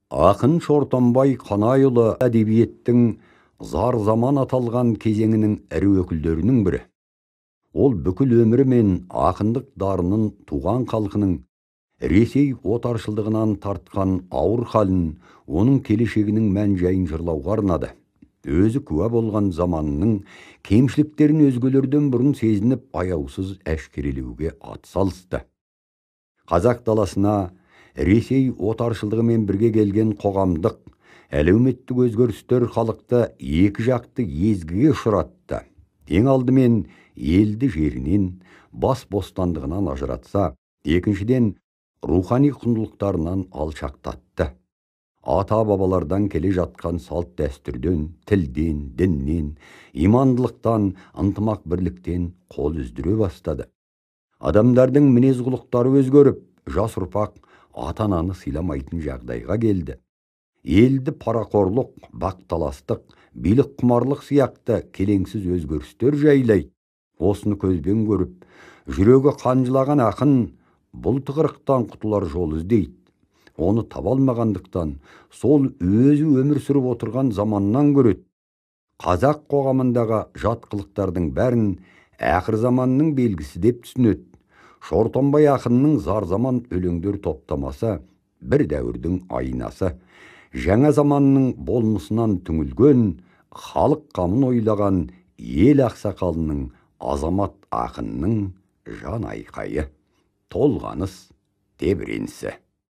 Ақын Шортанбай Қанайұлы әдебиеттің зар заман аталған кезеңінің ірі өкілдерінің бірі. Ол бүкіл өмірі мен ақындық дарынын туған халқының Ресей отаршылдығынан тартқан ауыр халін, оның келешегінің мән-жайын жырлауға арнады. Өзі куә болған заманының кемшіліктерін өзгелерден бұрын сезініп, аяусыз әшкерелеуге атсалысты. Қазақ даласына Ресей отаршылдығымен бірге келген қоғамдық, әлеуметтік өзгерістер халықты екі жақты езгіге ұшыратты. Ең алдымен елді жерінен, бас бостандығынан ажыратса, екіншіден рухани құндылықтарынан алшақтатты. Ата-бабалардан келе жатқан салт дәстүрден, тілден, діннен, имандылықтан, ынтымақ бірліктен қол үздіре бастады. Адамдардың мінез құлықтары өзгеріп, жас ұрпақ ата-ананы сыйламайтын жағдайға келді. Елді парақорлық, бақталастық, билік құмарлық сияқты келеңсіз өзгерістер жайлайды. Осыны көзбен көріп, жүрегі қан жылаған ақын бұл тығырықтан құтылар жол іздейді. Оны таба алмағандықтан, сол өзі өмір сүріп отырған заманнан көреді. Қазақ қоғамындағы жат қылықтардың бәрін ақыр заманның белгісі деп түсінеді. Шортанбай ақынның зар заман өлеңдер топтамасы бір дәуірдің айнасы. Жаңа заманның болмысынан түңілген, халық қамын ойлаған ел ақсақалының, азамат ақынның жан айқайы, толғаныс тебіренісі.